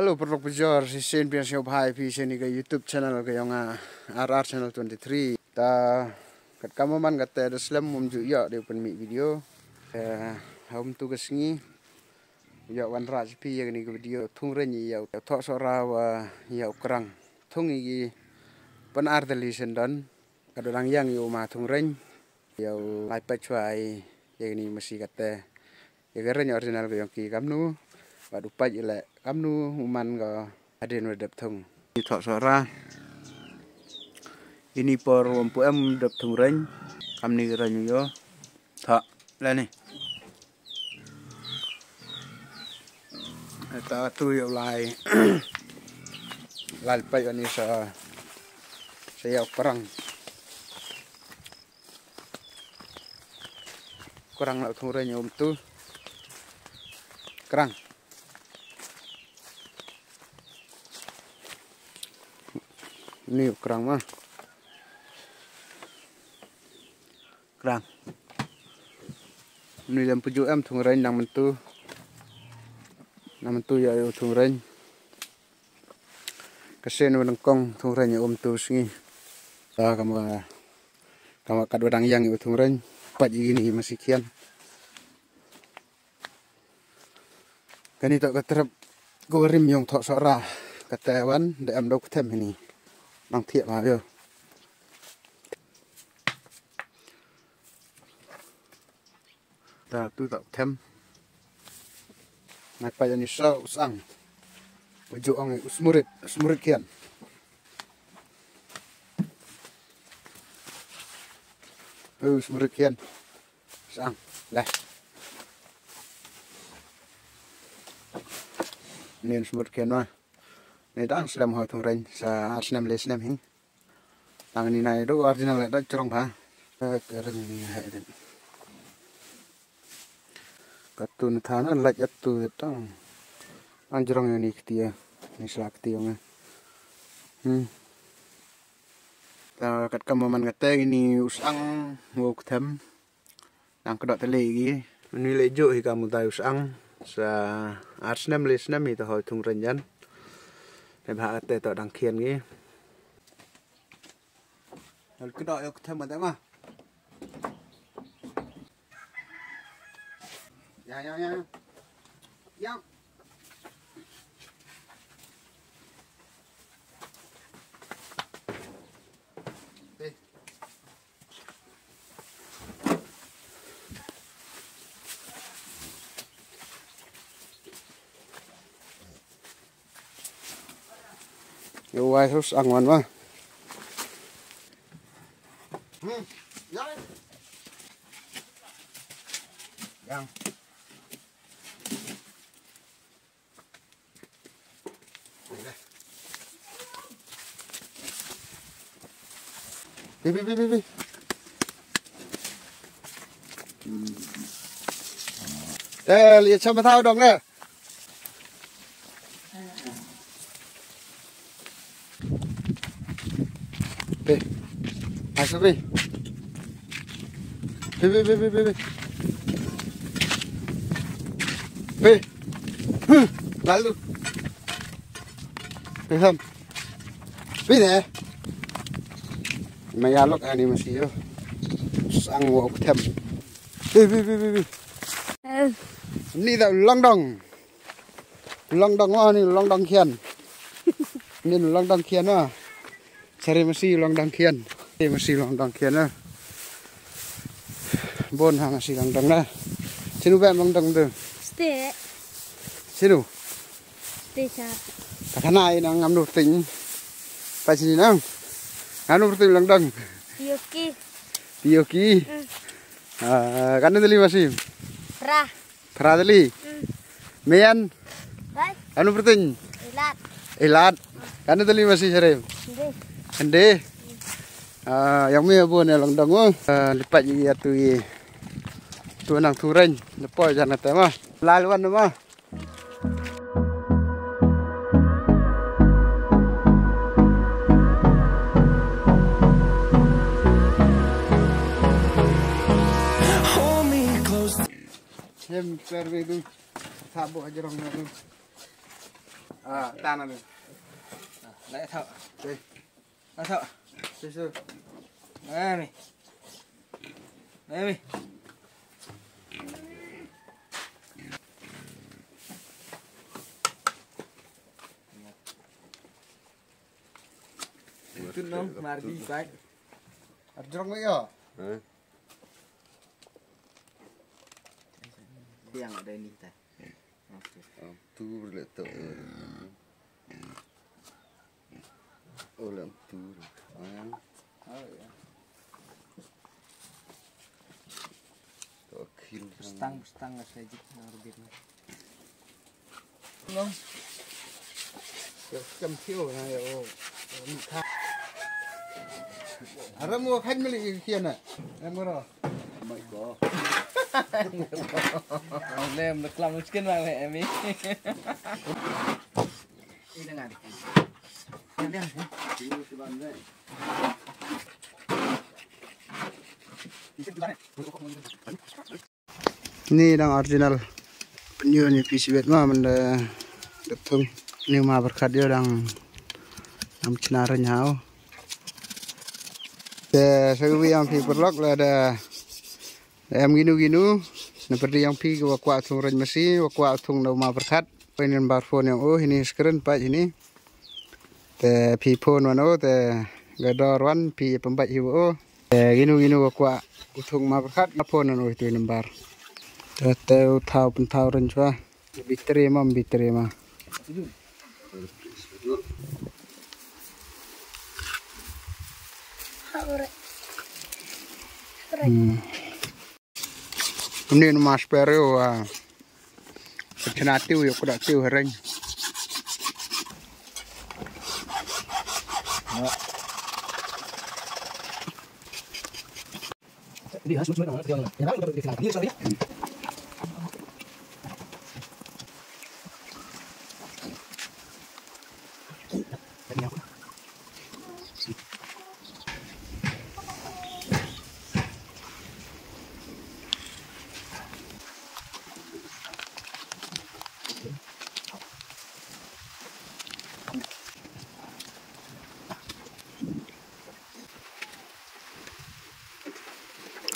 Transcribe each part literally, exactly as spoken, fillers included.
Hello, paralok pajor, shisien phi sñiawbha phi cha ini ka YouTube channel ka yong nga, R R Channel twenty-three. Ta, katkam wa man kattæ da slem ym ju yoh de u pynmih video. Eh, ha um tu ka sngi, yoh wanrah cha phi ya kani ka video thung reiñ ya u Thohsohra wa ya u Krang. Thung i ki pyn ar tylli syndon. Ka dang yang i u ma thung reiñ. Ya u lai pait chwa i ya kani masi kattæ. Ya ka reiñ original ka yong ki kamnu, bad u pait i leh kamnu u man ko hadien wa dep thung. Ini Thohsohra. Ini por wa ym pu em dep thung reiñ. Kamni ka reiñ u yoh. Thoh, leh ni. Ata tu yow lai. Lai pait ani sa, sa ya u Krang. Krang la u thung reiñ um tu. Krang. Ni u Krang ma. Krang. Ni lem pu ju em thung reiñ nang myntu. Nang myntu ya u thung reiñ. Ka sien wa nyngkong thung reiñ um tu sngi. Ta kamwa, kamwa katwa dang yang i u thung reiñ. Pait i kini masi khian. Kani toh ka trep ko rim yong Thohsohra. Kattæ wan da em da u kthem ini. Nang thiah ma yo. Ta tu toh kthem. Nai pait ani sa u sang. Wa ju ong i u smurit, u smurit khian. U smurit khian. Sang, leh. Ni u smurit khian ma. Ni dang slem ha thung reiñ, sa ar snem le snem hi. Tang ni nai du original le da jrong bha. Eh, ka reiñ ni ha din. Katu ni thana lait atu tang. Ang jrong ya ni kti ya. Ni sla kti yong nga. Hmm. Ta katkam wa man kattæ ini u sang wa u kthem. Nang kdoh tylli ki. Ni le ju hi kam u dai u sang. Sa ar snem le snem hi ta hoi thung reiñ jan. Neibhah kattæ toh dang khian ki. Nang kdoh yow kthem ma te ma. Ya, ya, ya. Ya. Eh. Yow wai hus angwan ma. Hmm. Ya. Yang. Bi, bi, bi, bi, bi. Eh, li cham thau dong le. Pe. Ai, sorry. Pe, pe, pe, pe, pe, pe. Pe. Huh. Lalu. Pe, sam. Pe ne. Maya lok ani masi yo. Sang wa u kthem. Pe, pe, pe, pe, pe. Eh. Ni da longdong. Longdong wa ni longdong khian. Ni longdong khian wa. Sari masi longdong khian. Sari masi longdong khian na. Bon ha masi longdong na. Chinu bam longdong tu. Ste. Chinu. Ste cha. Takana i nang ngam nu ting. Pa chini nang. Ngam nu ting longdong. Tioki. Tioki. Hmm. Ah, kanu tali masi. Pra. Phra tylli. Hmm. Mian. Hai. Anu pyrtuiñ? Ilat. Ilat. Kanu tylli masi Sharem? Hynde. Hynde. Ah, yong mi abu ne longdong mo. Ah, lipat yi atu yi. Tu nang thung reiñ. Lepo jan kate mo. Lai wan mo. Hold me close. Hem, serve tu. Sabo aja rong na tu. Ah, tan na. Ah, lai thok. Lai thok. Su su. Mami. Mami. Tun nong, mardi, bai. Arjrong le yo. Eh? Yang ada ni ta. Okey. Ah, tu le to. Oh, le tu. Ah. Oh, ya. To khil. Bustang, bustang ka sa jik na rubit na. Long. Yo, kam thiu na yo. Ni kha. Aram mo khan mali khian na. Em ro. Mai ko. Lem na klam skin ma me, Emi. Ina ngadi. Ina ngadi. Ni dang original. Pynyoh ni phi sibet ma man da, da thung. Ni ma pyrkhat yo dang, dang chna rynhaw. Te sa wi yang phi pyrlok la da, da em ginu ginu. Na pyrdi yang phi wa kwah thung rynmasi, wa kwah thung da ma pyrkhat. Pynyoh number phone yang o, hini screen pa hini. Te phi phone wan o, te ga dor wan phi pynbait hi o. Te ginu ginu wa kwah u thung ma pyrkhat, nga phone wan o itu number. Te, te u thaw pynthaw rynchwa. Bitri ma, bitri ma. Hmm. Ni mas peru, ah. Chna tiu, yo kuda tiu hereng.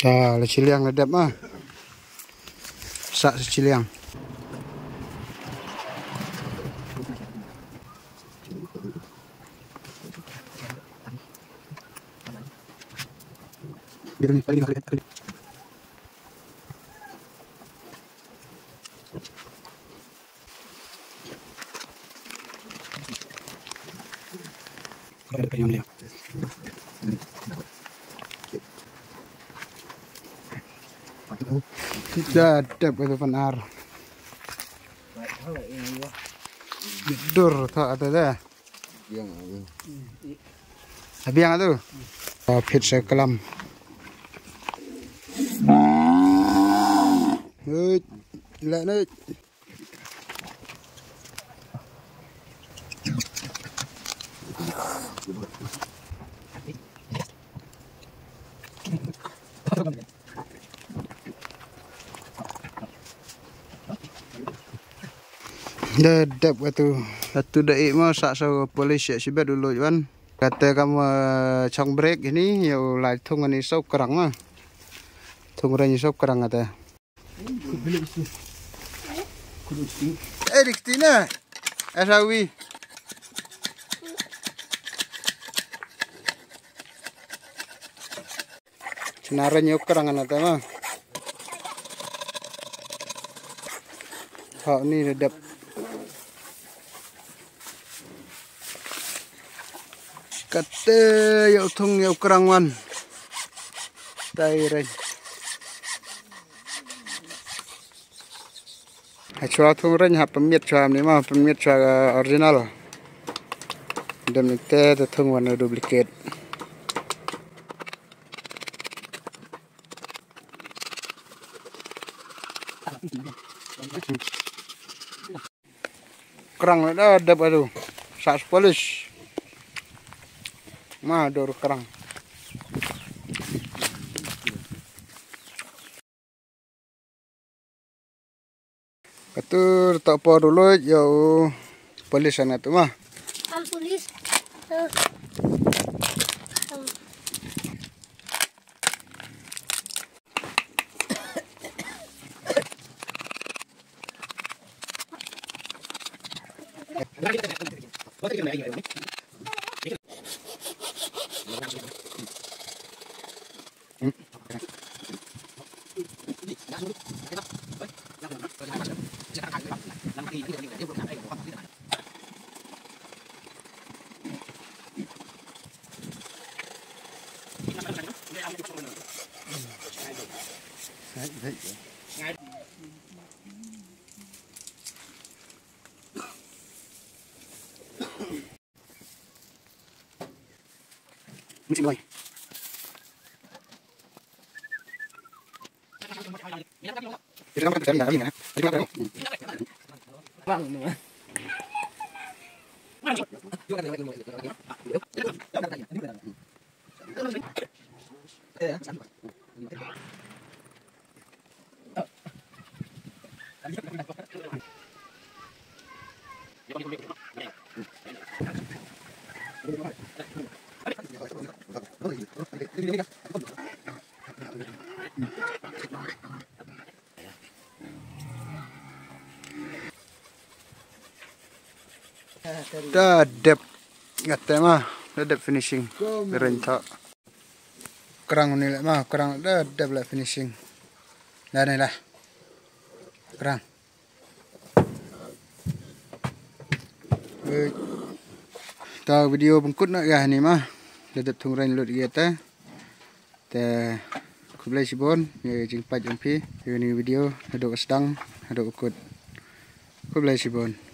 Ah, la chiliang la dep ah. Sa sa chiliang. Da dep ka tu pan ar. Dur tha ata da. Biang atu. Biang atu. Oh, phit sa klam. Hei, la nei. Da dep katu. Katu da i mo sa sa police ya sibet u loi wan. Kata kam, eh, chong break ini, ya u lai thung ani sop krang ma. Thung rani sop krang kata. Eh, dikti na. Asa wi. Chna rani u krang na ta ma. Ha, ni da dep. Kate yow thung yow krang wan. Tai reng. Ha chwa thung reng ha pynmiat chwa ni ma, pynmiat chwa, uh, original. Dem ni te, te thung wan duplicate. Krang da dep adu. Sas polis. Ma dur krang. Katur to por u loi yow Police anak tu mah. Am police. Eh. Am. Da dep. Kate ma, da dep finishing. Ren tha. Krang ni le ma, krang da dep le finishing. Da ni la. Krang. Wei. Ta video pynkut na ya ni ma. Da dep thung ren lut ya te. Te khublei shibun, ya jingpait yong phi. Ya ni video, hadooh sdang, hadooh kut. Khublei shibun.